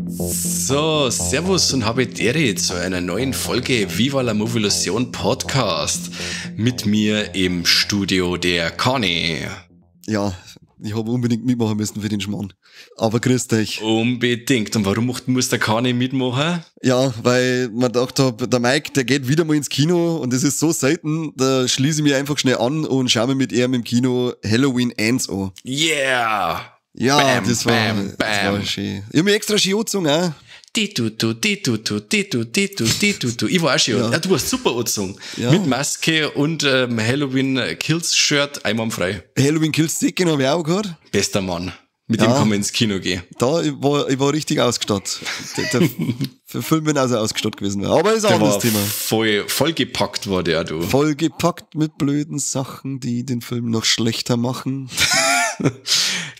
So, servus und habe die Ehre zu einer neuen Folge Viva la Movilusion Podcast. Mit mir im Studio der Conny. Ja, ich habe unbedingt mitmachen müssen für den Schmarrn. Aber grüß dich. Unbedingt. Und warum muss der Conny mitmachen? Ja, weil man gedacht hat, der Mike, der geht wieder mal ins Kino und das ist so selten, da schließe ich mich einfach schnell an und schaue mir mit ihm im Kino Halloween Ends an. Yeah! Ja, Bam, das war, bam, das war bam. schön. Ich hab mich extra schön angezogen, auch. Di du du, di du du, di du, di du, di du du. Ich war auch schön. Ja. Ja, du warst super angezogen. Ja. Mit Maske und Halloween Kills Shirt einwandfrei. Halloween Kills Säcken habe ich auch gehabt. Bester Mann. Mit Ja. dem kann man ins Kino gehen. Da, ich war richtig ausgestattet. Der Film, wenn also ausgestattet gewesen wäre. Aber ist auch Der ein anderes war Thema. vollgepackt war der, du. Vollgepackt mit blöden Sachen, die den Film noch schlechter machen.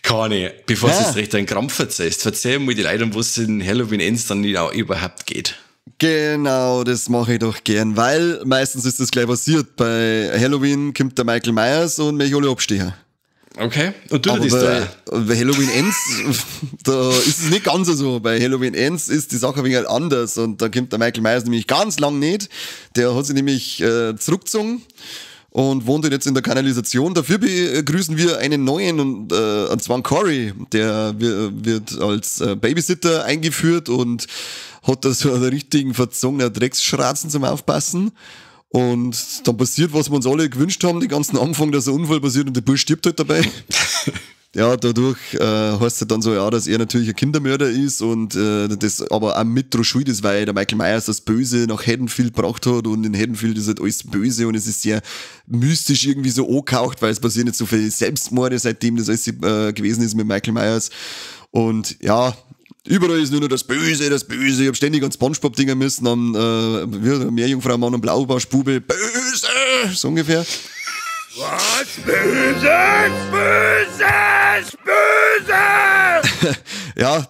Kani, bevor du Ja. jetzt recht einen Krampf verzeihst, verzeih mir die Leute, um was es in Halloween Ends dann nicht auch überhaupt geht. Genau, das mache ich doch gern, weil meistens ist das gleich passiert. Bei Halloween kommt der Michael Myers und mich alle abstehen. Okay? Und du Aber das da. bei Halloween Ends, da ist es nicht ganz so. Bei Halloween Ends ist die Sache ein wenig anders und da kommt der Michael Myers nämlich ganz lang nicht. Der hat sich nämlich zurückgezogen und wohnt jetzt in der Kanalisation. Dafür begrüßen wir einen neuen, und zwar Corey, der wird als Babysitter eingeführt und hat da so einen richtigen verzogenen Drecksschratzen zum Aufpassen. Und dann passiert, was wir uns alle gewünscht haben, den ganzen Anfang, dass ein Unfall passiert und der Bub stirbt halt dabei. Ja, dadurch heißt es dann so, ja, dass er natürlich ein Kindermörder ist und das aber auch mit dran schuld ist, weil der Michael Myers das Böse nach Haddonfield gebracht hat und in Haddonfield ist halt alles böse und es ist sehr mystisch irgendwie so angehaucht, weil es passieren nicht so viele Selbstmorde, seitdem das alles gewesen ist mit Michael Myers. Und ja, überall ist nur noch das Böse, das Böse. Ich hab ständig an Spongebob-Dinger müssen, an Meerjungfrau, Mann und Blaubarschbube. Böse! So ungefähr. Was? Böses, Böses, Böses! Ja,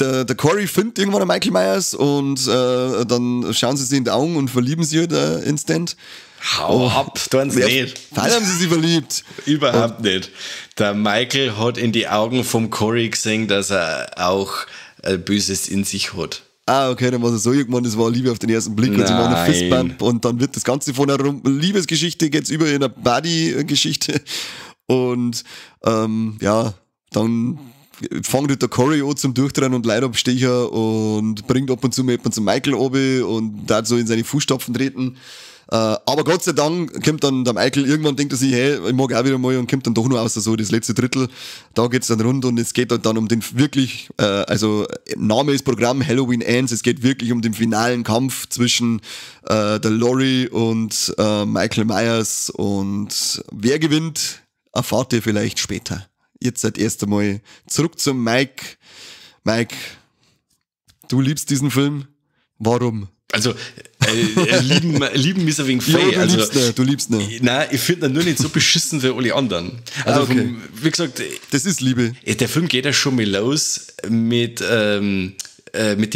der Corey findet irgendwann einen Michael Myers und dann schauen sie sich in die Augen und verlieben sich halt instant. Hau ab, tun's Ja, nicht. Weil haben sie sich verliebt. Überhaupt nicht. Der Michael hat in die Augen vom Corey gesehen, dass er auch Böses in sich hat. Ah, okay, dann war es so irgendwann, das war Liebe auf den ersten Blick und sie machen einen Nein. Fistbump und dann wird das Ganze von einer Liebesgeschichte geht's über in eine Buddy-Geschichte und ja, dann fängt halt der Corey an zum Durchdrehen und Leitabstecher und bringt ab und zu mal jemanden zum Michael runter und da so in seine Fußstapfen treten. Aber Gott sei Dank kommt dann der Michael, irgendwann denkt er sich, hey, ich mag auch wieder mal und kommt dann doch noch aus, so das letzte Drittel, da geht's dann rund und es geht dann um den wirklich, also Name ist Programm, Halloween Ends, es geht wirklich um den finalen Kampf zwischen der Laurie und Michael Myers und wer gewinnt, erfahrt ihr vielleicht später. Jetzt seid erst einmal zurück zum Mike. Mike, du liebst diesen Film, warum? Also, lieben ist ein wenig Ja, fei. du Also, liebst ihn, du liebst ihn. Nein, ich finde ihn nur nicht so beschissen wie alle anderen. Also, Ah, okay. wie gesagt, Das ist Liebe. der Film geht ja schon mal los mit dem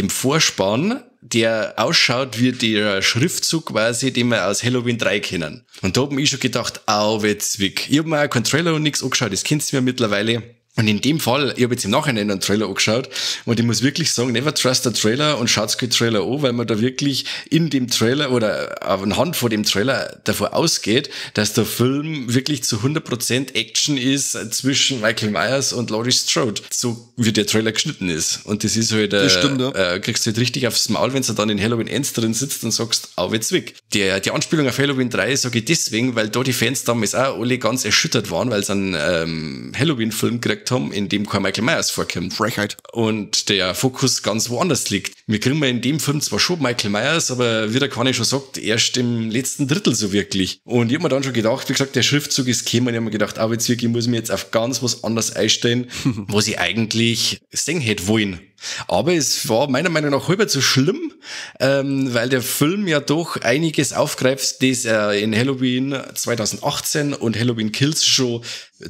Vorspann, der ausschaut wie der Schriftzug quasi, den wir aus Halloween 3 kennen. Und da hab ich schon gedacht, au, weh, Zwick. Ich hab mir auch keinen Trailer und nix angeschaut, das kennst du mir mittlerweile. Und in dem Fall, ich hab jetzt im Nachhinein einen Trailer angeschaut und ich muss wirklich sagen, never trust a Trailer und schaut's keinen Trailer an, weil man da wirklich in dem Trailer oder anhand von dem Trailer davon ausgeht, dass der Film wirklich zu 100% Action ist zwischen Michael Myers und Laurie Strode. So wie der Trailer geschnitten ist. Und das ist halt, Das stimmt, ja. kriegst du halt richtig aufs Maul, wenn du dann in Halloween Ends drin sitzt und sagst, au, weh, Zwick. Die Anspielung auf Halloween 3 sage ich deswegen, weil da die Fans damals auch alle ganz erschüttert waren, weil sie einen Halloween-Film gekriegt gekriegt haben, in dem kein Michael Myers vorkommt. Frechheit. Und der Fokus ganz woanders liegt. Wir kriegen mal in dem Film zwar schon Michael Myers, aber wie der Kani schon sagt, erst im letzten Drittel so wirklich. Und ich hab mir dann schon gedacht, wie gesagt, der Schriftzug ist gekommen und ich hab mir gedacht, aber jetzt wirklich, ich muss mich jetzt auf ganz was anderes einstellen, was ich eigentlich sehen hätte wollen. Aber es war meiner Meinung nach halber zu schlimm, weil der Film ja doch einiges aufgreift, das in Halloween 2018 und Halloween Kills schon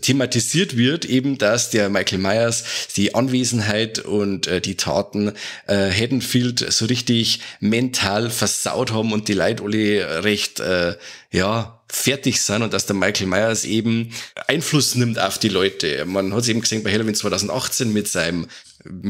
thematisiert wird, eben dass der Michael Myers die Anwesenheit und die Taten Haddonfield so richtig mental versaut haben und die Leute alle recht fertig sind und dass der Michael Myers eben Einfluss nimmt auf die Leute. Man hat es eben gesehen bei Halloween 2018 mit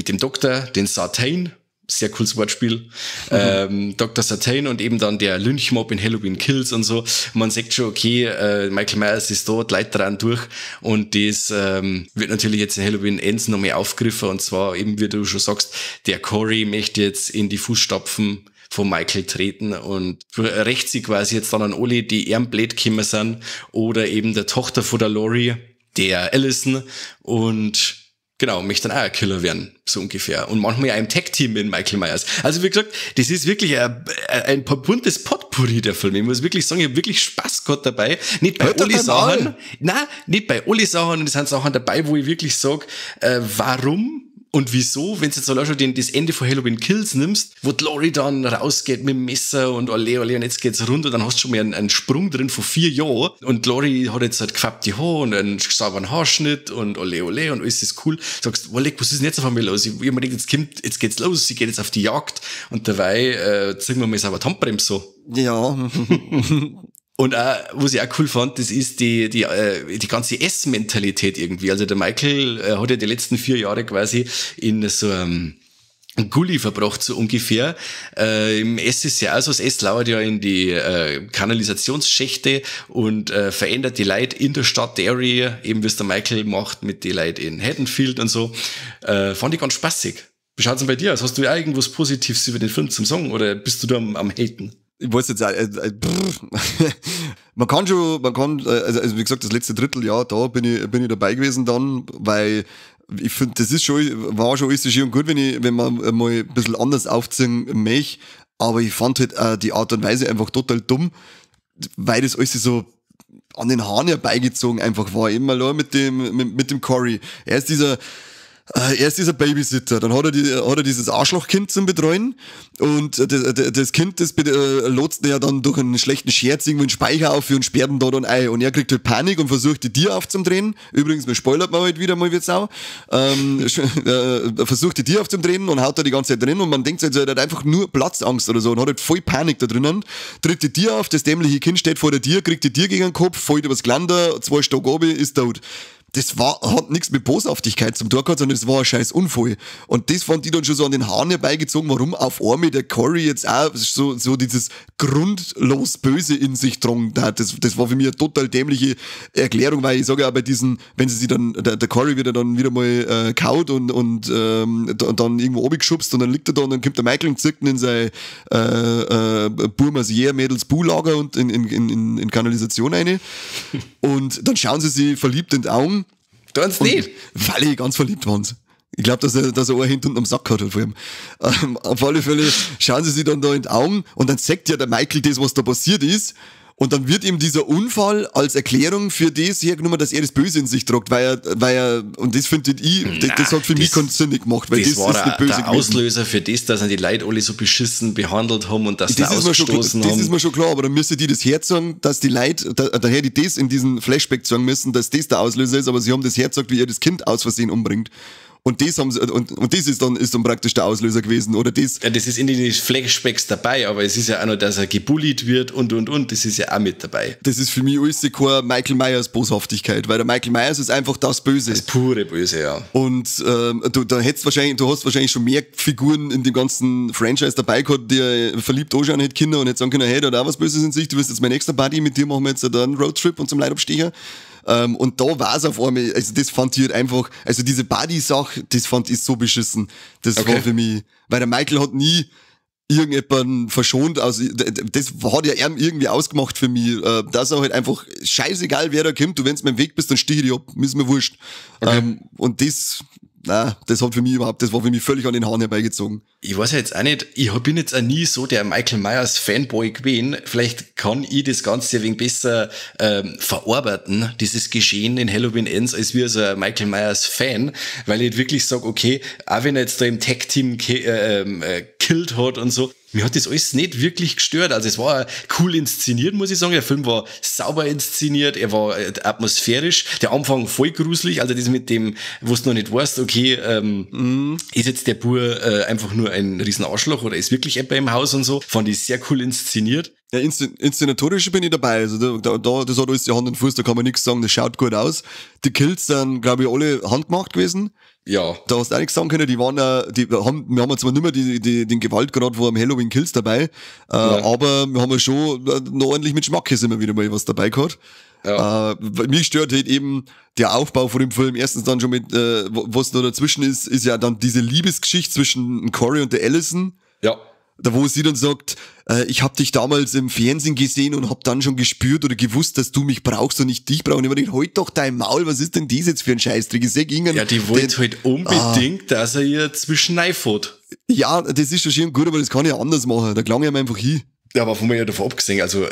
dem Doktor, den Sartain, sehr cooles Wortspiel, Dr. Sartain und eben dann der Lynchmob in Halloween Kills und so. Man sagt schon, okay, Michael Myers ist da, die Leute dran durch und das wird natürlich jetzt in Halloween Ends noch mehr aufgegriffen und zwar eben, wie du schon sagst, der Corey möchte jetzt in die Fußstapfen von Michael treten und rächt sich quasi jetzt dann an alle, die ihm blöd gekommen sind oder eben der Tochter von der Laurie, der Allison und genau, möchte dann auch ein Killer werden, so ungefähr. Und manchmal auch im Tag-Team mit Michael Myers. Also wie gesagt, das ist wirklich ein buntes Potpourri, der Film. Ich muss wirklich sagen, ich habe wirklich Spaß gehabt dabei. Nicht bei alle Sachen. Nein, nicht bei alle Sachen. Und es sind Sachen dabei, wo ich wirklich sage, warum und wieso, wenn du jetzt allein schon das Ende von Halloween Kills nimmst, wo die Laurie dann rausgeht mit dem Messer und alle, alle, und jetzt geht's runter, dann hast du schon mal einen Sprung drin von 4 Jahren und Laurie hat jetzt halt gefärbte Haare und einen sauberen Haarschnitt und ole, ole und alles ist cool. Sagst, oh, leck, was ist denn jetzt auf einmal los? Ich hab mir gedacht, jetzt geht's los, sie geht jetzt auf die Jagd und dabei ziehen wir mal sauber die Handbremse so. Ja. Und auch, was ich auch cool fand, das ist die ganze Essmentalität irgendwie. Also der Michael hat ja die letzten 4 Jahre quasi in so einem Gully verbracht, so ungefähr. Im S ist ja auch so, das S lauert ja in die Kanalisationsschächte und verändert die Leute in der Stadt Derry, eben wie es der Michael macht mit den Leuten in Haddonfield und so. Fand ich ganz spaßig. Wie schaut's denn bei dir aus? Hast du ja irgendwas Positives über den Film zum Sagen oder bist du da am Haten? Ich weiß jetzt auch, man kann, also wie gesagt, das letzte Drittel, ja, da bin ich dabei gewesen dann, weil ich finde, das ist schon, war schon alles schön und gut, wenn man mal ein bisschen anders aufziehen möchte, aber ich fand halt die Art und Weise einfach total dumm, weil das alles so an den Haaren herbeigezogen einfach war, immer nur mit dem Corey. Er ist dieser Babysitter, dann hat er dieses Arschlochkind zum Betreuen und das Kind, das lotst er ja dann durch einen schlechten Scherz irgendwo in den Speicher auf und sperrt ihn da dann ein und er kriegt halt Panik und versucht die Tür aufzudrehen. Übrigens, mir spoilert man halt wieder mal wie Sau. Versucht die Tür aufzudrehen und haut da die ganze Zeit drin und man denkt sich, er hat einfach nur Platzangst oder so und hat halt voll Panik da drinnen. Tritt die Tür auf, das dämliche Kind steht vor der Tür, kriegt die Tür gegen den Kopf, fällt übers Geländer, 2 Stock oben, ist tot. Das hat nichts mit Boshaftigkeit zum Tor gehabt, sondern das war ein scheiß Unfall. Und das fand ich dann schon so an den Haaren herbeigezogen, warum auf einmal der Corey jetzt auch so dieses grundlos Böse in sich drang hat. Das war für mich eine total dämliche Erklärung, weil ich sage ja auch bei diesen, wenn sie sich dann, der Corey wird ja dann wieder mal kaut und dann irgendwo runtergeschubst und dann liegt er da und dann kommt der Michael und zirkt ihn in sein Burmasier Mädels Buhlager und in Kanalisation rein. Und dann schauen sie sich verliebt in die Augen. Ganz nicht. Weil ich ganz verliebt waren. Ich glaube, dass er einen hinten am Sack hat. Vor allem. Auf alle Fälle schauen sie sich dann da in die Augen und dann sagt ja der Michael das, was da passiert ist. Und dann wird ihm dieser Unfall als Erklärung für das hergenommen, dass er das Böse in sich tragt, weil er, und das finde ich, das hat für mich keinen Sinn gemacht, weil das war ist nicht böse der Auslöser für das, dass ihn die Leute alle so beschissen behandelt haben und dass sie ausgestoßen haben. Das ist mir schon klar, aber dann müsste die das herzagen, dass die Leute, da hätte ich das in diesen Flashback sagen müssen, dass das der Auslöser ist, aber sie haben das hergezeigt, wie er das Kind aus Versehen umbringt. Und das haben sie, und das ist dann praktisch der Auslöser gewesen, oder das? Ja, das ist in den Flashbacks dabei, aber es ist ja auch noch, dass er gebullied wird und, das ist ja auch mit dabei. Das ist für mich alles keine Michael Myers Boshaftigkeit, weil der Michael Myers ist einfach das Böse. Das pure Böse, ja. Und du hast wahrscheinlich schon mehr Figuren in dem ganzen Franchise dabei gehabt, die verliebt anschauen hätte Kinder und jetzt sagen können, hey, da hat auch was Böses in sich, du bist jetzt mein nächster Buddy, mit dir machen wir jetzt einen Roadtrip und zum Leitabstecher. Und da war es auf einmal, also das fand ich halt einfach, also diese Buddy-Sache, das fand ich so beschissen. Das war für mich, weil der Michael hat nie irgendjemanden verschont aus, das hat ja er irgendwie ausgemacht für mich, dass er halt einfach scheißegal, wer da kommt, du, wenn's mir im Weg bist, dann stich ich dich ab, ist mir wurscht. Okay. Und das, na, das hat für mich überhaupt, das war für mich völlig an den Haaren herbeigezogen. Ich weiß ja jetzt auch nicht, ich bin jetzt auch nie so der Michael Myers Fanboy gewesen. Vielleicht kann ich das Ganze ein wenig besser verarbeiten, dieses Geschehen in Halloween Ends, als wir so ein Michael Myers Fan, weil ich wirklich sag, okay, auch wenn er jetzt da im Tag-Team killt hat und so, mir hat das alles nicht wirklich gestört. Also es war cool inszeniert, muss ich sagen. Der Film war sauber inszeniert, er war atmosphärisch. Der Anfang voll gruselig, also das mit dem, wo du noch nicht weißt, okay, ist jetzt der Bub einfach nur ein riesen Arschloch oder ist wirklich jemand im Haus und so. Fand ich sehr cool inszeniert. Ja, inszenatorisch bin ich dabei. Also da, das hat alles die Hand und Fuß, da kann man nichts sagen, das schaut gut aus. Die Kills sind, glaube ich, alle handgemacht gewesen. Ja. Da hast du auch nichts sagen können, die waren, die haben, wir haben zwar nicht mehr den Gewaltgrad vor dem Halloween Kills dabei, Ja. aber wir haben ja schon noch ordentlich mit Schmackes immer wieder mal was dabei gehabt. Ja. Mich stört halt eben der Aufbau von dem Film. Erstens dann schon mit, was noch dazwischen ist, ist ja dann diese Liebesgeschichte zwischen Corey und der Allison. Ja. Da, wo sie dann sagt, ich hab dich damals im Fernsehen gesehen und hab dann schon gespürt oder gewusst, dass du mich brauchst und ich dich brauche. Und ich mir gedacht, halt doch dein Maul, was ist denn das jetzt für ein Scheißdreck? Ich seh irgendeinen, Ja, die wollte den- halt unbedingt, dass er ihr zwischen reinfährt. Ja, das ist schon schön und gut, aber das kann ich ja anders machen. Da klang ich ihm einfach hin. Ja, aber von mir ja davon abgesehen, also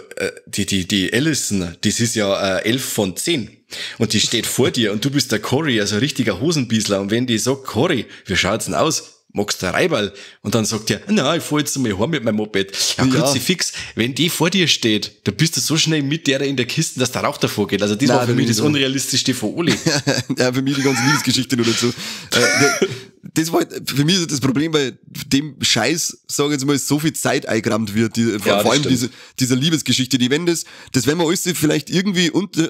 die Allison, das ist ja 11 von 10. Und die steht vor dir und du bist der Corey, also ein richtiger Hosenbiesler. Und wenn die sagt, Corey, wie schaut's denn aus? Magst du ein Reiberl? Und dann sagt er, na, ich fahr jetzt mal heim mit meinem Moped. Ja, Ja. Kruzifix, wenn die vor dir steht, da bist du so schnell mit der in der Kiste, dass der Rauch davor geht. Also das Nein, war für mich das so. Unrealistischste von alle. Ja, für mich die ganze Liebesgeschichte nur dazu. Das war halt, für mich ist das Problem, weil dem Scheiß, sag ich jetzt mal, so viel Zeit eingerammt wird, die, Ja, vor allem das stimmt. diese Liebesgeschichte, die wenn das, das wenn man alles vielleicht irgendwie unter,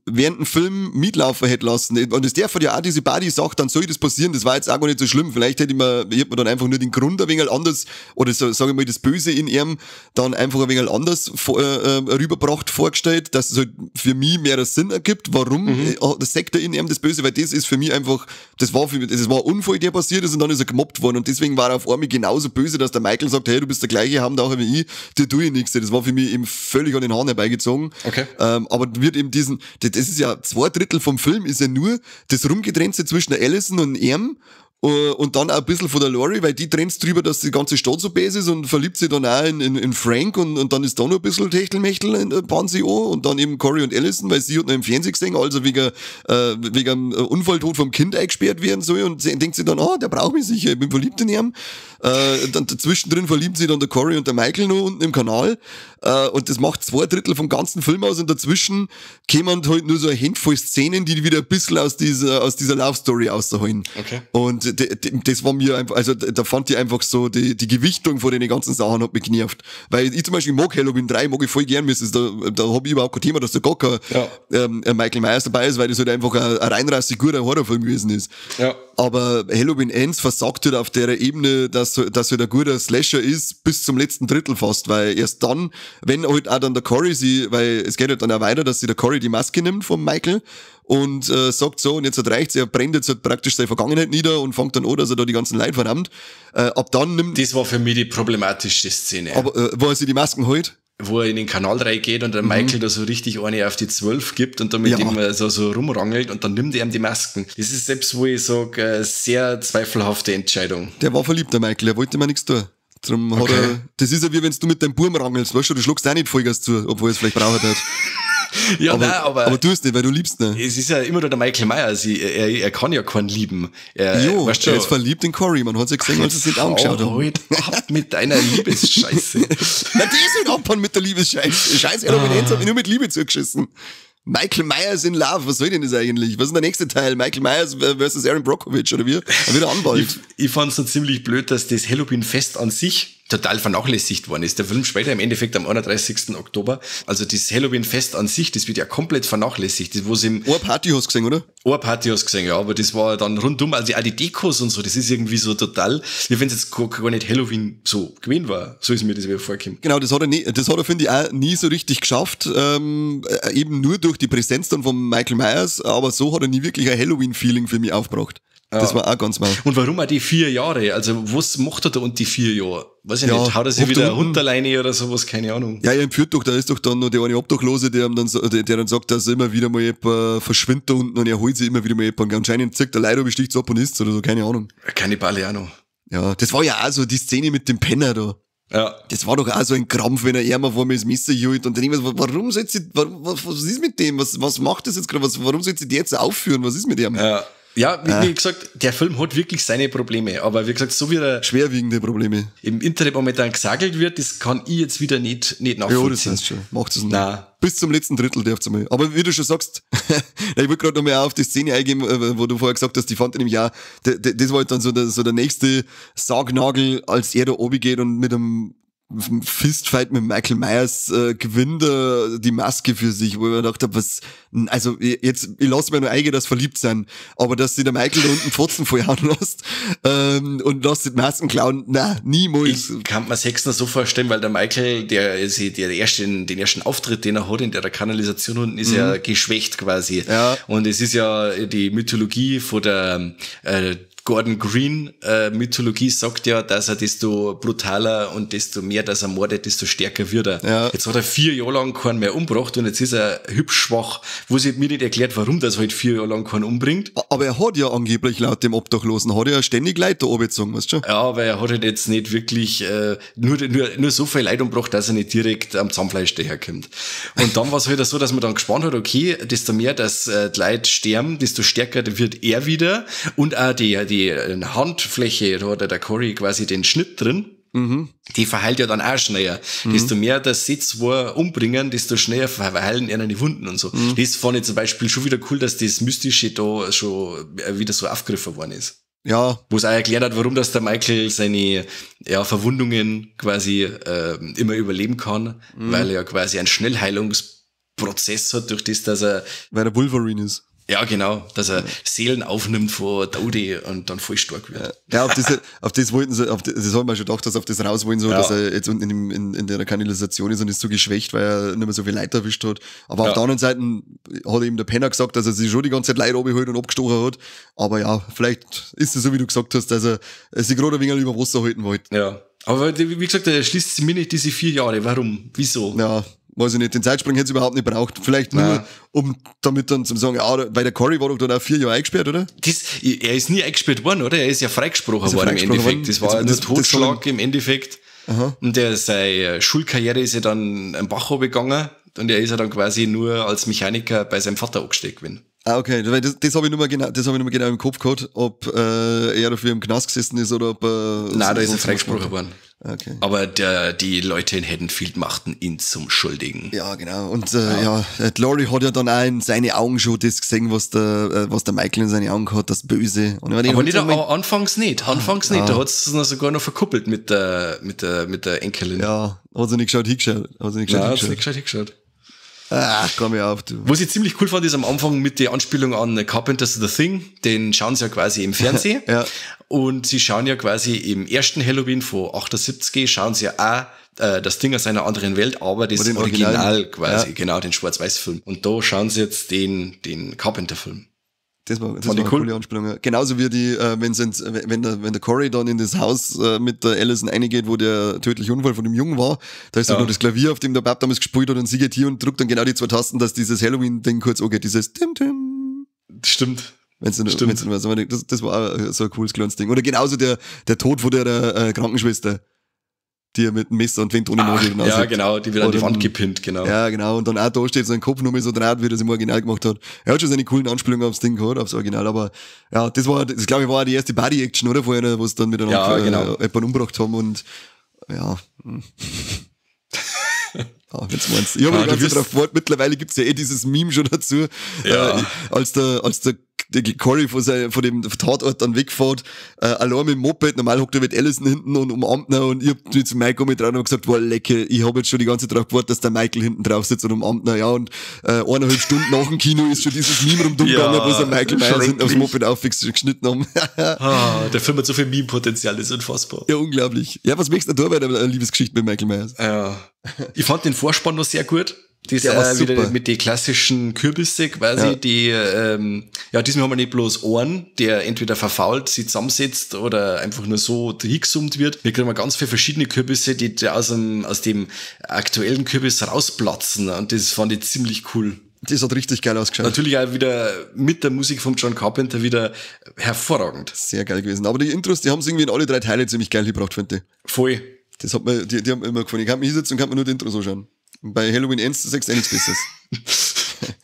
während dem Film mitlaufen hätte lassen. Und das darf ja auch diese Buddy-Sache, dann soll das passieren, das war jetzt auch gar nicht so schlimm. Vielleicht hätte ich mir, hätte man dann einfach nur den Grund ein wenig anders, oder so, sag ich mal, das Böse in ihm dann einfach ein wenig anders rüberbracht vorgestellt, dass es halt für mich mehr Sinn ergibt, warum das Sektor in ihm das Böse, weil das ist für mich einfach, das war für mich, das war ein Unfall, der passiert ist und dann ist er gemobbt worden und deswegen war er auf einmal genauso böse, dass der Michael sagt, hey, du bist der gleiche Hamdaucher wie ich, dir tue ich nichts. Das war für mich eben völlig an den Haaren herbeigezogen. Okay. Aber wird eben diesen, das ist ja 2/3 vom Film ist ja nur das Rumgetrenze zwischen der Allison und ihm, und dann auch ein bisschen von der Laurie, weil die trennt drüber, dass die ganze Stadt so böse ist und verliebt sich dann auch in Frank und dann ist da noch ein bisschen Techtelmechtel in bauen sie an und dann eben Corey und Allison, weil sie hat noch im Fernsehen gesehen, also wegen einem Unfalltod vom Kind eingesperrt werden soll und sie denkt sich dann, ah, der braucht mich sicher, ich bin verliebt in ihn. Dann zwischendrin verliebt sich dann der Corey und der Michael noch unten im Kanal, und das macht 2/3 vom ganzen Film aus und dazwischen kämen halt nur so eine Handvoll Szenen, die wieder ein bisschen aus dieser Love Story rausholen. Okay. Und das war mir einfach, also da fand ich einfach so, die Gewichtung von den ganzen Sachen hat mich genervt. Weil ich zum Beispiel mag Halloween 3, mag ich voll gern, mir ist es da hab ich überhaupt kein Thema, dass da gar kein Michael Myers dabei ist, weil das halt einfach ein reinrassig guter Horrorfilm gewesen ist. Ja. Aber Halloween Ends versagt halt auf der Ebene, dass halt ein guter Slasher ist, bis zum letzten Drittel fast, weil erst dann, wenn halt auch dann der Corey sie, weil es geht halt dann auch weiter, dass sie der Corey die Maske nimmt vom Michael und sagt so, und jetzt hat reicht's, er brennt jetzt halt praktisch seine Vergangenheit nieder und fängt dann an, dass er da die ganzen Leute verrammt. Ab dann nimmt... Das war für mich die problematischste Szene. Aber wo er sich die Masken holt? Wo er in den Kanal reingeht und der Michael da so richtig eine auf die 12 gibt und dann mit dem so rumrangelt und dann nimmt er ihm die Masken. Das ist selbst, wo ich sag, sehr zweifelhafte Entscheidung. Der war verliebt, der Michael, er wollte mir nichts tun. Drum hat er, das ist ja wie wenn du mit deinem Burm rangelst, weißt du, du schluckst auch nicht Vollgas zu, obwohl es vielleicht braucht hat. Ja, aber, nein, aber du es nicht, weil du liebst ihn. Es ist ja immer noch der Michael Myers. Er kann ja keinen lieben. Jo, weißt du, er ist verliebt in Corey. Man hat's ja gesehen, als er sich nicht angeschaut hat. Halt ab mit deiner Liebesscheiße. Na, die sind abhauen mit der Liebesscheiße. Scheiße, er hat mich nur mit Liebe zugeschissen. Michael Myers in Love, was soll denn das eigentlich? Was ist denn der nächste Teil? Michael Myers versus Erin Brockovich oder wie? Er wird Anwalt. Ich fand's so ziemlich blöd, dass das Halloween-Fest an sich total vernachlässigt worden ist. Der Film spielt ja im Endeffekt am 31. Oktober. Also das Halloween-Fest an sich, das wird ja komplett vernachlässigt. Das, wo's im Eine Party hast du gesehen, oder? Eine Party hast du gesehen, ja, aber das war dann rundum, also auch die Dekos und so, das ist irgendwie so total, wie wenn's jetzt gar nicht Halloween so gewesen war. So ist mir das wieder vorgekommen. Genau, das hat er nie, das hat er, finde ich, auch nie so richtig geschafft, eben nur durch die Präsenz dann von Michael Myers, aber so hat er nie wirklich ein Halloween-Feeling für mich aufgebracht. Ja. Das war auch ganz mal. Und warum auch die 4 Jahre? Also, was macht er da und die 4 Jahre? Weiß ich nicht. Haut er sich wieder Hunderleine oder sowas? Keine Ahnung. Ja, er entführt doch, da ist doch dann noch die eine Obdachlose, der dann, der dann sagt, dass immer wieder mal jemand verschwindet da unten und er holt sich immer wieder mal jemand. Anscheinend zirkt der Leute, besticht ab und isst oder so, keine Ahnung. Kannibale auch noch. Ja, das war ja auch so die Szene mit dem Penner da. Ja. Das war doch auch so ein Krampf, wenn er einmal vor mir das Messer holt und dann irgendwas, warum soll sie, was ist mit dem? Was macht das jetzt gerade? Warum soll sie die jetzt aufführen? Was ist mit dem? Ja. Ja, wie gesagt, der Film hat wirklich seine Probleme, aber wie gesagt, so wie er schwerwiegende Probleme im Internet momentan gesagelt wird, das kann ich jetzt wieder nicht nachvollziehen. Ja, das heißt schon. Macht es nicht. Nein. Bis zum letzten Drittel darf's einmal. Aber wie du schon sagst, ich wollte gerade noch mal auf die Szene eingehen, wo du vorher gesagt hast, die fand ich nämlich auch, das war halt dann so der nächste Sargnagel, als er da oben geht und mit einem Fistfight mit Michael Myers gewinnt er die Maske für sich, wo ich mir gedacht habe, was, also jetzt, ich lasse mir nur eigen, dass verliebt sein, aber dass sich der Michael da unten Fotzen vollhauen lässt und lässt die Masken klauen, na, niemals. Ich kann mir Hexner so vorstellen, weil der Michael, den ersten Auftritt, den er hat in der Kanalisation unten, ist ja geschwächt quasi. Ja. Und es ist ja die Mythologie von der Gordon Green Mythologie sagt ja, dass er desto brutaler und desto mehr, dass er mordet, desto stärker wird er. Ja. Jetzt hat er 4 Jahre lang keinen mehr umgebracht und jetzt ist er hübsch schwach, wo sich mir nicht erklärt, warum das halt 4 Jahre lang keinen umbringt. Aber er hat ja angeblich laut dem Obdachlosen, hat er ja ständig Leute da runtergezogen, weißt du schon? Ja, aber er hat halt jetzt nicht wirklich nur so viel Leid umgebracht, dass er nicht direkt am Zahnfleisch daherkommt. Und dann war es halt so, dass man dann gespannt hat, okay, desto mehr, dass die Leute sterben, desto stärker wird er wieder und auch die Handfläche, da hat der Corey quasi den Schnitt drin, die verheilt ja dann auch schneller. Desto mehr das sie zwar umbringen, desto schneller verheilen ihnen die Wunden und so. Das fand ich zum Beispiel schon wieder cool, dass das Mystische da schon wieder so aufgegriffen worden ist. Ja. Wo es auch erklärt hat, warum dass der Michael seine Verwundungen quasi immer überleben kann, weil er ja quasi einen Schnellheilungsprozess hat, durch das, dass er... Weil er Wolverine ist. Ja, genau, dass er Seelen aufnimmt von Dodi und dann voll stark wird. Ja, auf das wollten sie, das haben wir schon gedacht, dass auf das raus wollen, so, dass er jetzt unten in der Kanalisation ist und ist so geschwächt, weil er nicht mehr so viel Leid erwischt hat. Aber auf der anderen Seite hat ihm der Penner gesagt, dass er sich schon die ganze Zeit Leid runtergeholt und abgestochen hat. Aber ja, vielleicht ist es so, wie du gesagt hast, dass er sich gerade ein wenig über Wasser halten wollte. Ja, aber wie gesagt, er schließt sich mir nicht diese 4 Jahre. Warum? Wieso? Ja. Weiß ich nicht, den Zeitsprung hätte es überhaupt nicht braucht. Vielleicht nur, um damit dann zu sagen, ja, weil der Corey war doch dann auch 4 Jahre eingesperrt, oder? Er ist nie eingesperrt worden, oder? Er ist ja freigesprochen worden im Endeffekt. Das war nur Totschlag im Endeffekt. Aha. Und seine Schulkarriere ist ja dann am Bach runtergegangen und er ist ja dann quasi nur als Mechaniker bei seinem Vater angesteckt gewesen. Ah, okay. Das habe ich nur mal genau, das habe ich nur mal genau im Kopf gehabt, ob er dafür im Knast gesessen ist oder ob er. Nein, da ist er freigesprochen worden. Okay. Aber die Leute in Haddonfield machten ihn zum Schuldigen. Ja, genau. Und ja, Laurie hat ja dann auch in seine Augen schon das gesehen, was der Michael in seine Augen hat, das Böse. Und ich meine, aber nicht, anfangs nicht. Anfangs nicht. Da hat es noch sogar noch verkuppelt mit der Enkelin. Ja, hat sie nicht gescheit hingeschaut. Hat sie nicht gescheit hingeschaut. Ach, komm mir auf, du. Was ich ziemlich cool fand, ist am Anfang mit der Anspielung an Carpenter's The Thing, den schauen sie ja quasi im Fernsehen. Ja. Und sie schauen ja quasi im ersten Halloween von 78, schauen sie ja auch das Ding aus einer anderen Welt, aber das Original quasi, genau, den Schwarz-Weiß-Film. Und da schauen sie jetzt den Carpenter-Film. Das war eine coole Anspielung. Ja. Genauso wie die, wenn der Corey dann in das Haus mit der Allison reingeht, wo der tödliche Unfall von dem Jungen war, da ist dann noch das Klavier, auf dem der Bab damals gespielt hat, und sie geht hier und drückt dann genau die 2 Tasten, dass dieses Halloween-Ding kurz angeht, dieses Tim Tim. Stimmt. Stimmt. Das war auch so ein cooles kleines Ding. Oder genauso der Tod von der Krankenschwester, die er mit dem Messer und Wind ohne Nase. Ja, genau, die wird an die Wand gepinnt, genau. Ja, genau, und dann auch da steht sein Kopf nur mehr so draht, wie er das im Original gemacht hat. Er hat schon seine coolen Anspielungen aufs Ding gehabt, aufs Original, aber ja, das glaube ich, war die erste Body-Action, oder? Vorher, wo sie dann miteinander jemanden umgebracht haben und ja. Ja, wenn's meinst. Ich habe die ganze Zeit drauf gewartet, mittlerweile gibt's ja eh dieses Meme schon dazu. Ja. Als der Corey von dem Tatort dann wegfährt, allein mit dem Moped, normal hockt er mit Allison hinten und umarmt ihn, und ich hab zu Michael mit dran und gesagt, boah, lecke, ich hab jetzt schon die ganze Zeit drauf gewartet, dass der Michael hinten drauf sitzt und umarmt ihn, ja, und 1,5 Stunden nach dem Kino ist schon dieses Meme rumgegangen, wo sie Michael Myers hinten aufs Moped aufgeschnitten haben. Der Film hat so viel Meme-Potenzial, das ist unfassbar. Ja, unglaublich. Ja, was möchtest du da bei der Liebesgeschichte mit Michael Myers? Ja. Ich fand den Vorspann noch sehr gut. Das Der war wieder super. mit den klassischen Kürbisse quasi, Ja. die, ja, diesmal haben wir nicht bloß einen, der entweder verfault, sich zusammensetzt oder einfach nur so hingesummt wird. Wir kriegen ganz viele verschiedene Kürbisse, die da aus dem aktuellen Kürbis rausplatzen, und das fand ich ziemlich cool. Das hat richtig geil ausgeschaut. Natürlich auch wieder mit der Musik von John Carpenter wieder hervorragend. Sehr geil gewesen. Aber die Intros, die haben sie irgendwie in alle drei Teile ziemlich geil gebracht, finde ich. Voll. Das hat mir, die haben mir immer gefallen. Ich kann mich hinsetzen und kann mir nur die Intros anschauen. Und bei Halloween Ends sagst du eh nichts Besseres.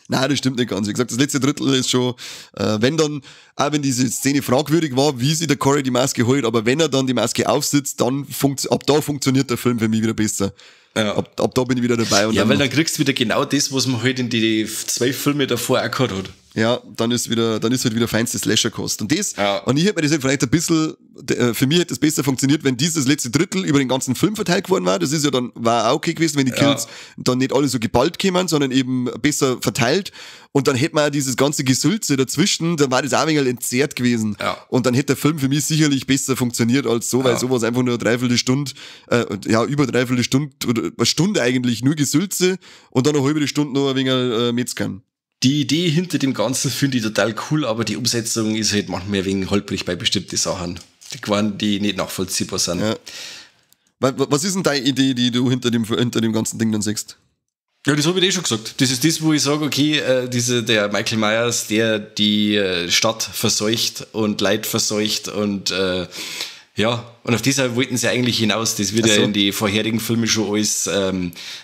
Nein, das stimmt nicht ganz. Wie gesagt, das letzte Drittel ist schon, wenn dann, auch wenn diese Szene fragwürdig war, wie sich der Corey die Maske holt, aber wenn er dann die Maske aufsitzt, dann ab da funktioniert der Film für mich wieder besser. Ja. Ab da bin ich wieder dabei. Und Ja, dann, weil dann kriegst du wieder genau das, was man halt in die 2 Filme davor auch gehabt hat. Ja, dann ist halt wieder feinste Slasher-Kost. Und das, Ja. und ich hätte mir das halt vielleicht ein bisschen, für mich hätte das besser funktioniert, wenn dieses letzte Drittel über den ganzen Film verteilt geworden war. Das ist ja dann, war auch okay gewesen, wenn die Kills dann nicht alle so geballt kämen, sondern eben besser verteilt. Und dann hätte man auch dieses ganze Gesülze dazwischen, dann war das auch ein wenig entzerrt gewesen. Ja. Und dann hätte der Film für mich sicherlich besser funktioniert als so, weil sowas einfach nur eine Dreiviertelstunde, ja, über dreiviertel Stunde, oder eine Stunde eigentlich nur Gesülze und dann eine halbe Stunde noch ein wenig Metzgern. Die Idee hinter dem Ganzen finde ich total cool, aber die Umsetzung ist halt manchmal ein wenig holprig bei bestimmten Sachen, die nicht nachvollziehbar sind. Ja. Was ist denn deine Idee, die du hinter dem ganzen Ding dann siehst? Ja, das habe ich eh schon gesagt. Das ist das, wo ich sage, okay, der Michael Myers, der die Stadt verseucht und Leid verseucht und ja, und auf das wollten sie eigentlich hinaus. Das wird Ach so. ja in die vorherigen Filme schon alles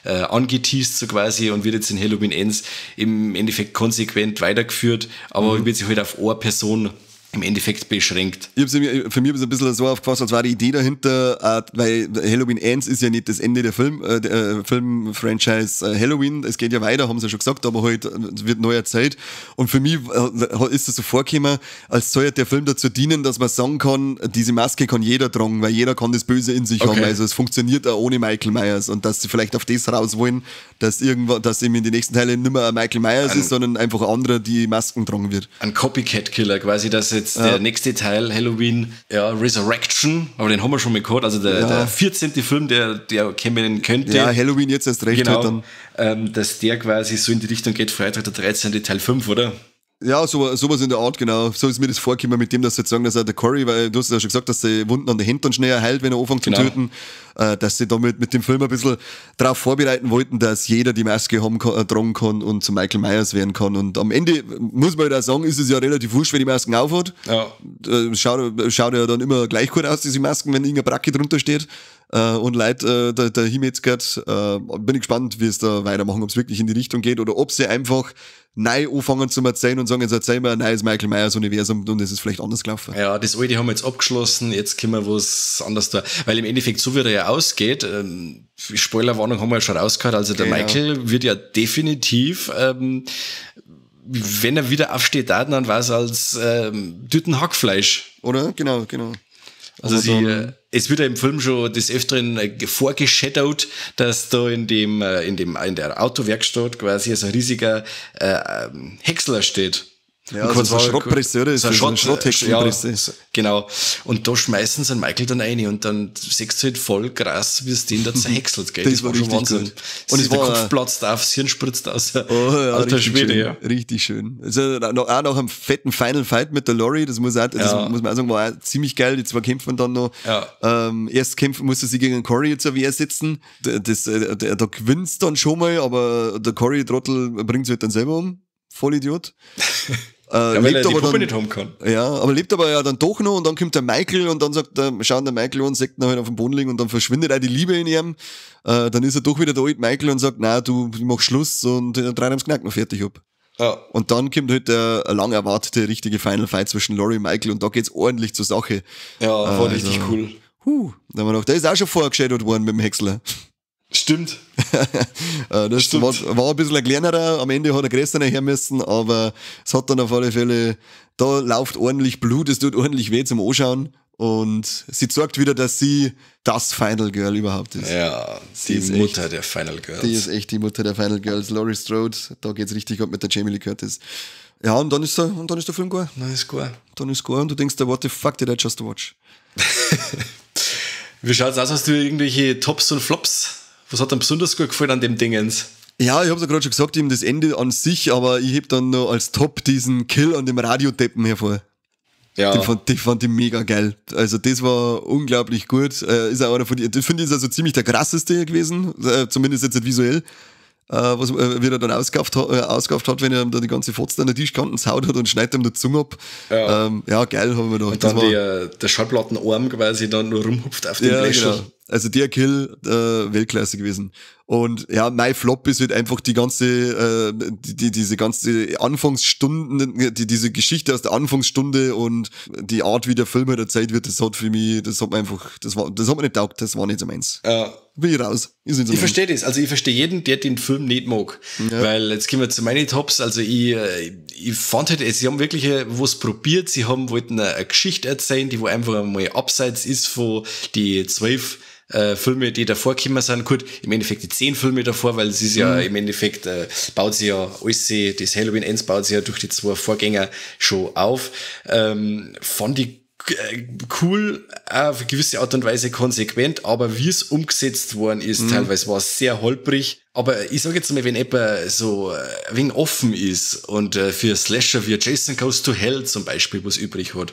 angeteased so quasi und wird jetzt in Halloween Ends im Endeffekt konsequent weitergeführt, aber wird sich halt auf eine Person im Endeffekt beschränkt. Ich hab's mir, für mich ist es ein bisschen so aufgefasst, als war die Idee dahinter, weil Halloween Ends ist ja nicht das Ende der Film-Franchise Halloween, es geht ja weiter, haben sie ja schon gesagt, aber halt wird neu erzählt. Und für mich ist es so vorgekommen, als soll ja der Film dazu dienen, dass man sagen kann, diese Maske kann jeder tragen, weil jeder kann das Böse in sich haben. Also es funktioniert auch ohne Michael Myers und dass sie vielleicht auf das raus wollen, dass irgendwann, dass eben in den nächsten Teilen nicht mehr ein Michael Myers ist, sondern einfach ein anderer, die Masken tragen wird. Ein Copycat-Killer quasi, dass jetzt der nächste Teil, Halloween, ja, Resurrection, aber den haben wir schon mal gehabt, also der 14. Film, der kommen könnte. Ja, Halloween jetzt erst recht. Genau, halt dann. Dass der quasi so in die Richtung geht, Freitag der 13. Teil 5, oder? Ja, sowas in der Art, genau. So ist mir das vorgekommen mit dem, dass sie jetzt sagen, dass er der Corey, weil du hast ja schon gesagt, dass sie Wunden an den Händen dann schneller heilt, wenn er anfängt zu töten, dass sie damit mit dem Film ein bisschen darauf vorbereiten wollten, dass jeder die Maske haben kann, tragen kann und zu Michael Myers werden kann. Und am Ende, muss man halt auch sagen, ist es ja relativ wurscht, wenn die Masken aufhat. Ja. Schaut ja dann immer gleich gut aus, diese Masken, wenn irgendeine Bracke drunter steht. Und Leute, der hinmetzgert. Bin ich gespannt, wie es da weitermachen, ob es wirklich in die Richtung geht oder ob sie einfach neu anfangen zu erzählen und sagen, jetzt erzählen wir ein neues Michael Myers Universum und es ist vielleicht anders gelaufen. Ja, das alte haben wir jetzt abgeschlossen, jetzt können wir was anders da. Weil im Endeffekt, so wie er ja ausgeht, Spoilerwarnung haben wir ja schon rausgehört, also der Michael wird ja definitiv, wenn er wieder aufsteht, dann war es als Tüten Hackfleisch. Oder? Genau, genau. Also es wird ja im Film schon des Öfteren vorgeshadowt, dass da in der Autowerkstatt quasi so ein riesiger Häcksler steht. Ja, also so eine Schrottpresse, oder? So eine Schrotthäckselpresse. Ja, genau. Und da schmeißen sie einen Michael dann rein und dann siehst du halt voll krass, wie es den da zerhäckselt, gell? Das war schon richtig Wahnsinn. gut. Und es der war, Kopf platzt auf, das Hirn spritzt aus. Oh, ja, alter Schwede, schön, ja. Richtig schön. Also auch nach einem fetten Final Fight mit der Laurie, das muss, auch, das muss man auch sagen, war auch ziemlich geil. Die zwei kämpfen dann noch. Ja. Erst kämpfen musste sie gegen Corey zur Wehr setzen. Da gewinnt's dann schon mal, aber der Corey-Trottel bringt sie halt dann selber um. Vollidiot. Ja, weil lebt er die aber Puppe dann, nicht haben kann. Ja, aber lebt aber ja dann doch noch und dann kommt der Michael und dann sagt der, schaut der Michael an, sagt ihn halt auf den Boden liegen und dann verschwindet auch die Liebe in ihm. Dann ist er doch wieder der alte Michael und sagt, na du, ich mach Schluss und dann dreht ihm das Knack noch fertig ab. Ja. Und dann kommt halt der lang erwartete richtige Final Fight zwischen Laurie und Michael und da geht's ordentlich zur Sache. Ja, war richtig cool. Da haben wir gedacht, der ist auch schon vorgeschadowt worden mit dem Häcksler. Stimmt. Das Stimmt. War ein bisschen ein kleinerer, am Ende hat er größerer her müssen, aber es hat dann auf alle Fälle, da läuft ordentlich Blut, es tut ordentlich weh zum Anschauen und sie zeigt wieder, dass sie das Final Girl überhaupt ist. Ja, Sie die ist Mutter echt, der Final Girls. Die ist echt die Mutter der Final Girls, Laurie Strode, da geht's richtig ab mit der Jamie Lee Curtis. Ja, und dann ist der Film gut. Dann ist gut. Dann ist gut und du denkst dir, what the fuck did I just watch? Wie schaut's aus, hast du irgendwelche Tops und Flops? Was hat dir besonders gut gefallen an dem Dingens? Ja, ich hab's ja gerade schon gesagt, eben das Ende an sich, aber ich heb dann noch als Top diesen Kill an dem Radiodeppen hervor. Ja. Den fand ich mega geil. Also das war unglaublich gut. Ist auch einer von die, das finde ich ist also ziemlich der krasseste gewesen, zumindest jetzt nicht visuell. Was, wie er dann ausgekauft hat, wenn er ihm da die ganze Fotze an der Tischkante zaut hat und schneidet ihm die Zunge ab. Ja, ja, geil, haben wir da. Und dann der Schallplattenarm quasi dann nur rumhupft auf dem ja, Bläschel. Genau. Also der Kill, Weltklasse gewesen. Und ja, mein Flop ist halt einfach die ganze, diese ganze Anfangsstunden, diese Geschichte aus der Anfangsstunde und die Art, wie der Film halt erzählt wird, das hat für mich, das hat mir einfach, das hat mir nicht taugt, das war nicht so meins. Ja. Bin ich raus. Ist nicht so ich verstehe das. Also ich verstehe jeden, der den Film nicht mag. Ja. Weil jetzt kommen wir zu meinen Tops. Also ich fand halt, sie haben wirklich was probiert. Sie wollten eine Geschichte erzählen, die wo einfach einmal abseits ist von die 12 Filme, die davor gekommen sind. Gut, im Endeffekt die 10 Filme davor, weil es ist ja im Endeffekt, baut sich ja alles, das Halloween Ends baut sich ja durch die 2 Vorgänger schon auf. Fand ich cool, auf eine gewisse Art und Weise konsequent, aber wie es umgesetzt worden ist, teilweise war es sehr holprig. Aber ich sag jetzt mal, wenn jemand so ein wenig offen ist und für Slasher wie Jason Goes to Hell zum Beispiel was übrig hat.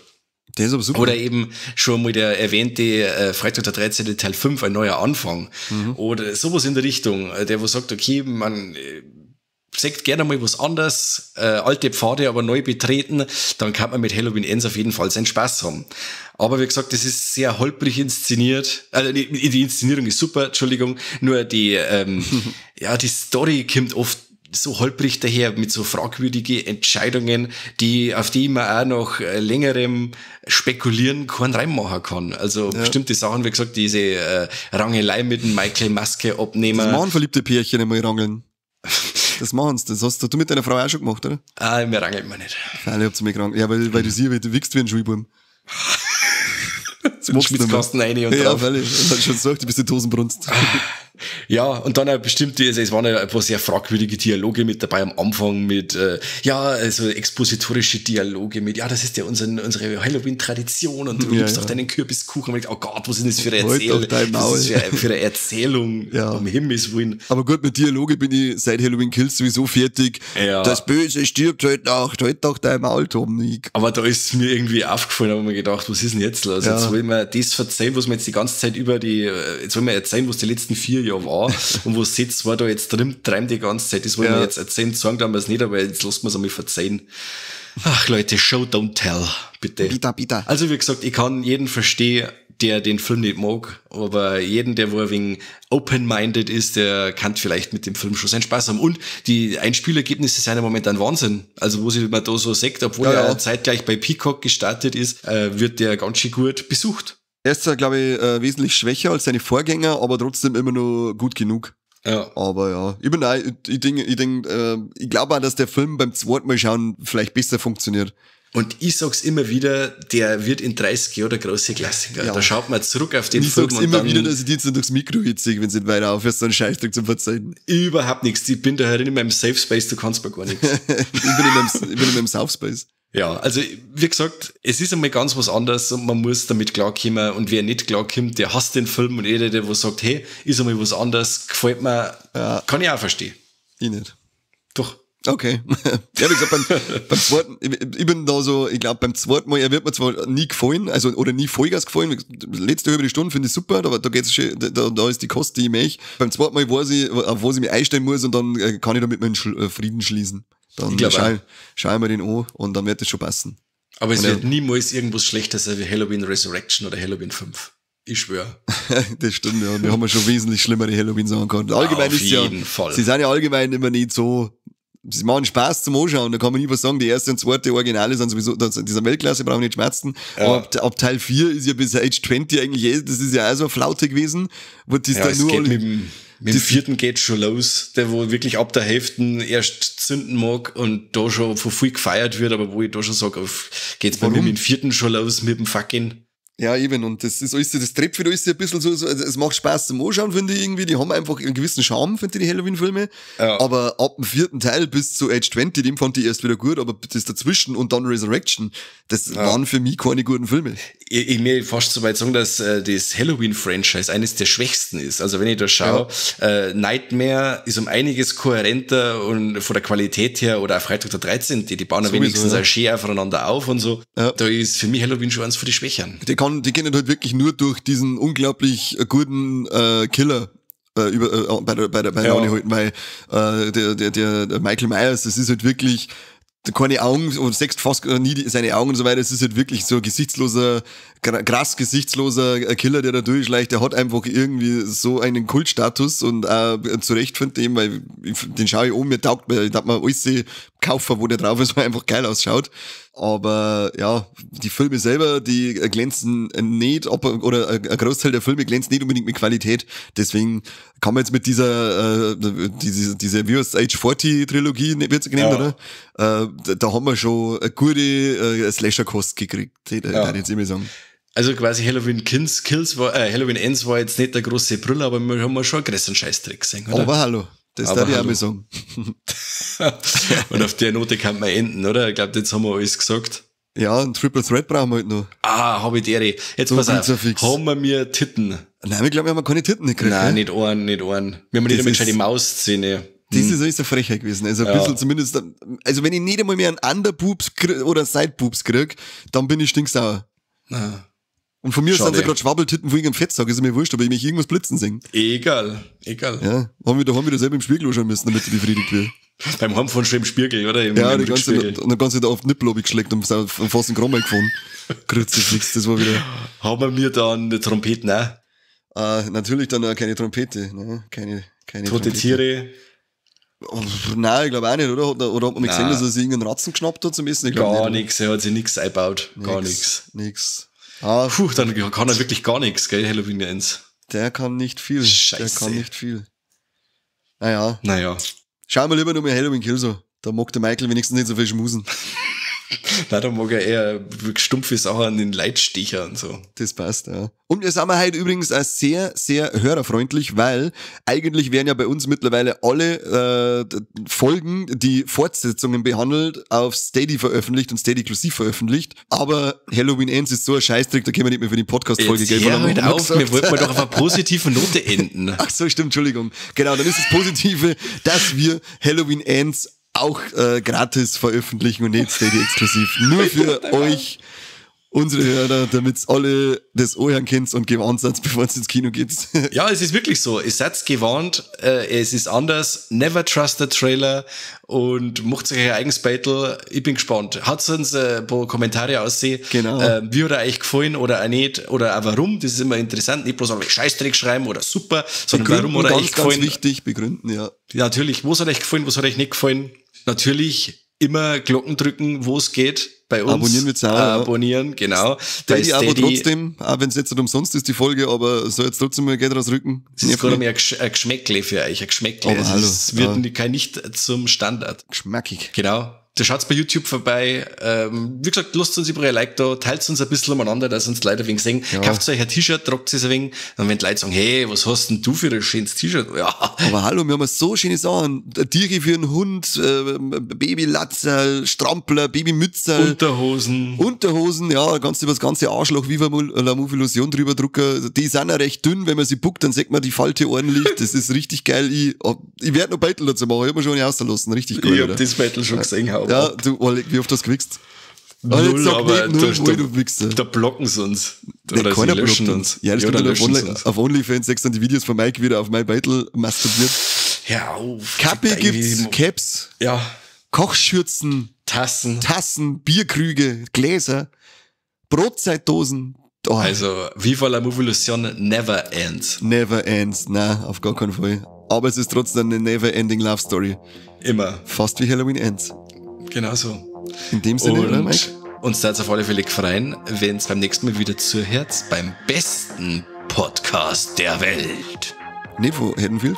Der ist aber super. Oder eben schon mal der erwähnte Freitag der 13. Teil 5, ein neuer Anfang. Oder sowas in der Richtung, der wo sagt, okay, man sagt gerne mal was anderes, alte Pfade aber neu betreten, dann kann man mit Halloween Ends auf jeden Fall seinen Spaß haben. Aber wie gesagt, das ist sehr holprig inszeniert. Also die Inszenierung ist super, Entschuldigung, nur die, ja, die Story kommt oft so holprig daher mit so fragwürdigen Entscheidungen, auf die man auch nach längerem Spekulieren keinen Reim machen kann. Also bestimmte Sachen, wie gesagt, diese Rangelei mit dem Michael Maske abnehmen. Das machen verliebte Pärchen immer rangeln. Das machen's. Das hast du mit deiner Frau auch schon gemacht, oder? Ah, mir rangelt man nicht. Nein, ich hab's mir gerangelt. Ja, weil du sie, du wickst wie ein Schulbuben. Das magst du Schmitzkasten rein und ja, drauf. weil ich dann schon gesagt, du bist die Dosenbrunst. Ja, und dann auch bestimmte, also es waren ja ein paar sehr fragwürdige Dialoge mit dabei am Anfang mit, ja, also expositorische Dialoge mit, ja, das ist ja unsere Halloween-Tradition und du liebst doch deinen Kürbiskuchen. Und ich, oh Gott, was ist das für eine Erzählung? Was ist das für eine Erzählung? Ja. Um Himmels Willen. Aber gut, mit Dialoge bin ich seit Halloween Kills sowieso fertig. Ja. Das Böse stirbt heute Nacht, heute doch dein Maul, Tom. Aber da ist mir irgendwie aufgefallen, da hab ich mir gedacht, was ist denn jetzt los? Ja. Jetzt wollen wir das verzeihen, was wir jetzt die ganze Zeit über die, jetzt wollen wir erzählen, was die letzten 4 Jahre war und wo sitzt, war da jetzt drin, treibt die ganze Zeit. Das wollen wir jetzt erzählen, sagen dann wir es nicht, aber jetzt lassen wir es einmal verzeihen. Ach Leute, Show don't tell, bitte. Bitte, bitte. Also wie gesagt, ich kann jeden verstehen, der den Film nicht mag, aber jeden, der wo ein wenig open-minded ist, der kann vielleicht mit dem Film schon seinen Spaß haben. Und die Einspielergebnisse sind im Moment ein Wahnsinn. Also wo sich man da so sagt, obwohl er zeitgleich bei Peacock gestartet ist, wird der ganz schön gut besucht. Er ist zwar, glaube ich, wesentlich schwächer als seine Vorgänger, aber trotzdem immer noch gut genug. Ja. Aber ja, ich glaube auch, dass der Film beim zweiten Mal schauen vielleicht besser funktioniert. Und ich sag's immer wieder, der wird in 30 Jahren der große Klassiker. Ja. Da schaut man zurück auf den ich Film. Ich sag's immer wieder, dass ich die jetzt nicht durchs Mikro hitzig, wenn sie nicht weiter aufhörst, so einen Scheißdreck zum Verzeihen. Überhaupt nichts. Ich bin da herin in meinem Safe Space, du kannst mir gar nichts. Ich bin in meinem Safe Space. Ja, also wie gesagt, es ist einmal ganz was anderes und man muss damit klarkommen. Und wer nicht klarkommt, der hasst den Film und jeder, der wo sagt, hey, ist einmal was anderes, gefällt mir, kann ich auch verstehen. Ich nicht. Doch. Okay. Ja, wie gesagt, beim zweiten, ich bin da so, ich glaube, beim zweiten Mal, er wird mir zwar nie gefallen, also, oder nie Vollgas gefallen, letzte halbe Stunde finde ich super, aber da geht's schön, da ist die Kost, die ich möchte. Beim zweiten Mal weiß ich, auf was ich mich einstellen muss und dann kann ich damit meinen Frieden schließen. Dann schau ich mir den an und dann wird das schon passen. Aber es wird niemals irgendwas schlechter sein wie Halloween Resurrection oder Halloween 5. Ich schwöre. Das stimmt, ja. Wir haben ja schon wesentlich schlimmere Halloween-Sachen gehabt. Allgemein Auf ist ja, jeden Fall. Sie sind ja allgemein immer nicht so, sie machen Spaß zum Anschauen, da kann man nie was sagen. Die erste und zweite Originale sind sowieso, dieser Weltklasse brauchen nicht schmerzen. Ja. Aber ab Teil 4 ist ja bis Age 20 eigentlich, das ist ja auch so eine Flaute gewesen, wo das ja, dann nur geht mit dem vierten geht schon los, der wo wirklich ab der Hälfte erst zünden mag und da schon von viel gefeiert wird, aber wo ich da schon sage, geht's bei mir mit dem vierten schon los mit dem fucking. Ja, eben. Und das ist alles, das trifft wieder alles ein bisschen so, also es macht Spaß zum Anschauen, finde ich irgendwie. Die haben einfach einen gewissen Charme, finde ich, die Halloween-Filme. Ja. Aber ab dem 4. Teil bis zu Age 20, dem fand ich erst wieder gut, aber das dazwischen und dann Resurrection, das waren für mich keine guten Filme. Ich mir fast so weit sagen, dass das Halloween-Franchise eines der schwächsten ist. Also wenn ich da schaue, Nightmare ist um einiges kohärenter und von der Qualität her, oder auch Freitag der 13., die bauen ja wenigstens auch schön aufeinander auf und so. Ja. Da ist für mich Halloween schon eins von den Schwächeren. Die können halt wirklich nur durch diesen unglaublich guten Killer bei der halten, weil der Michael Myers, das ist halt wirklich keine Augen und siehst fast nie seine Augen und so weiter. Es ist halt wirklich so ein gesichtsloser, krass gesichtsloser Killer, der da durchschleicht. Der hat einfach irgendwie so einen Kultstatus und zu Recht finde ich, weil den schaue ich um, mir taugt mir, ich darf mir alles kaufen, wo der drauf ist, weil er einfach geil ausschaut. Aber ja, die Filme selber, die glänzen nicht, oder ein Großteil der Filme glänzt nicht unbedingt mit Qualität. Deswegen kann man jetzt mit dieser, diese wie heißt Age 40 Trilogie, wird sie genannt, oder? Da haben wir schon eine gute Slasher-Kost gekriegt, würde ich jetzt immer sagen. Also quasi Halloween Halloween Ends war jetzt nicht der große Brüller, aber wir haben schon einen größeren Scheißdreck gesehen, oder? Aber hallo. Das darf ich auch mal sagen. Und auf der Note kann man enden, oder? Ich glaube, jetzt haben wir alles gesagt. Ja, ein Triple Threat brauchen wir halt noch. Ah, hab ich die Ehre. Jetzt pass auf, haben wir mir Titten? Nein, ich glaube, wir haben keine Titten gekriegt. Nein, nicht einen, nicht einen. Wir haben nicht einmal die Maus-Szene. Das ist alles eine Frechheit gewesen. Also ein bisschen zumindest, also wenn ich nicht einmal mehr einen Underboobs oder Sideboobs krieg, dann bin ich stinksauer. Na. Und von mir sind sie gerade Schwabbeltitten von irgendeinem Fettsack, ist mir wurscht, aber ich mich irgendwas blitzen sehen. Egal, egal. Ja, haben wir da selber im Spiegel anschauen müssen, damit sie befriedigt wird. Beim Heimfahren schon im Spiegel, oder? Ja, die ganze, und dann ganze da auf den Nippel geschleckt und fast einen Gramm gefunden. Kruzifix, das war wieder. Haben wir mir dann eine Trompeten auch? Natürlich dann auch keine Trompete, ne? Keine Tote Trompete. Tiere. Oh, nein, ich glaube auch nicht, oder? Oder hat man mal gesehen, dass er sich irgendeinen Ratzen geschnappt hat zum Essen? Ich glaub gar nicht, nichts, er hat sich nichts eingebaut. Gar nichts. Nix. Ah, puh, dann kann er wirklich gar nichts, gell, Halloween Ends. Der kann nicht viel. Scheiße. Der kann nicht viel. Naja. Naja. Schauen wir lieber nur mal Halloween Kills an. Da mag der Michael wenigstens nicht so viel schmusen. Nein, da mag er eher stumpfe Sachen an den Leitsticher und so. Das passt, ja. Und wir sind heute übrigens auch sehr, sehr hörerfreundlich, weil eigentlich werden ja bei uns mittlerweile alle Folgen, die Fortsetzungen behandelt, auf Steady veröffentlicht und Steady exklusiv veröffentlicht. Aber Halloween Ends ist so ein Scheißtrick, da können wir nicht mehr für die Podcast-Folge Geld verlangen. Halt auf, wir wollten mal doch auf einer positiven Note enden. Ach so, stimmt, Entschuldigung. Genau, dann ist das Positive, dass wir Halloween Ends auch gratis veröffentlichen und nicht Steady exklusiv. Nur für euch, unsere Hörer, damit alle das anhören könnt und gewarnt seid, bevor es ins Kino geht. Ja, es ist wirklich so. Ihr seid gewarnt, es ist anders. Never trust the Trailer und macht euch euer eigenes Battle. Ich bin gespannt. Hat uns ein paar Kommentare aussehen? Genau. Wie hat er euch gefallen oder auch nicht? Oder auch warum? Das ist immer interessant. Nicht bloß Scheißdreck schreiben oder super, sondern begründen, warum hat er euch gefallen? Ganz wichtig, begründen, ja. Ja, natürlich. Was hat euch gefallen, was hat euch nicht gefallen? Natürlich immer Glocken drücken, wo es geht. Bei uns. Abonnieren wir auch. Abonnieren, genau. Steady aber trotzdem, auch wenn es jetzt nicht umsonst ist, die Folge, aber soll jetzt trotzdem mal Geld rausrücken. Es ist gerade mehr ein Geschmäckle für euch, ein Geschmäckle. Aber hallo, es wird kein nicht zum Standard. Geschmackig. Genau. Da schaut's bei YouTube vorbei. Wie gesagt, lasst uns überall ein Like da, teilt uns ein bisschen umeinander, dass uns die Leute ein wenig sehen. Ja. Kauft euch ein T-Shirt, tragt es ein wenig. Und wenn die Leute sagen, hey, was hast denn du für ein schönes T-Shirt? Ja. Aber hallo, wir haben so schöne Sachen. Tiere für einen Hund, Babylatzer, Strampler, Babymütze. Unterhosen. Unterhosen, ja, kannst du über das ganze Arschloch Viva la Move Illusion drüber drucken. Die sind ja recht dünn, wenn man sie buckt, dann sieht man die Falte ordentlich. Das ist richtig geil. Ich werde noch Battle dazu machen. Ich hab mir schon nicht auslassen. Richtig geil. Ich hab das Battle schon gesehen, hau. Ja, du, wie oft hast du gewichst? Null, sag aber nicht, null, du Wichser. Da blocken sie uns. Oder sie löschen uns. Ja, das ja, stimmt. Auf OnlyFans sechst dann die Videos von Mike wieder auf mein Battle masturbiert. Hör auf. Kappe gibt's, Caps. Ja. Kochschürzen. Tassen, Bierkrüge, Gläser, Brotzeitdosen. Oh. Also, Viva la Movolution never ends. Never ends, na, auf gar keinen Fall. Aber es ist trotzdem eine never ending love story. Immer. Fast wie Halloween Ends. Genau so. In dem Sinne, und oder Mike? Uns darf es auf alle Fälle freuen, wenn es beim nächsten Mal wieder zuhört, beim besten Podcast der Welt. Nicht von Haddonfield?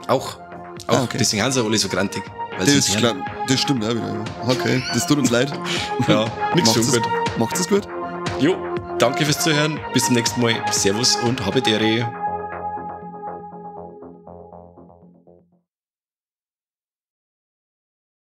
Auch. Ah, okay. Deswegen haben sie alle so grantig. Das stimmt auch wieder. Okay, das tut uns leid. Ja, nichts schon gut. Macht's es gut. Jo. Danke fürs Zuhören. Bis zum nächsten Mal. Servus und habe Ehre.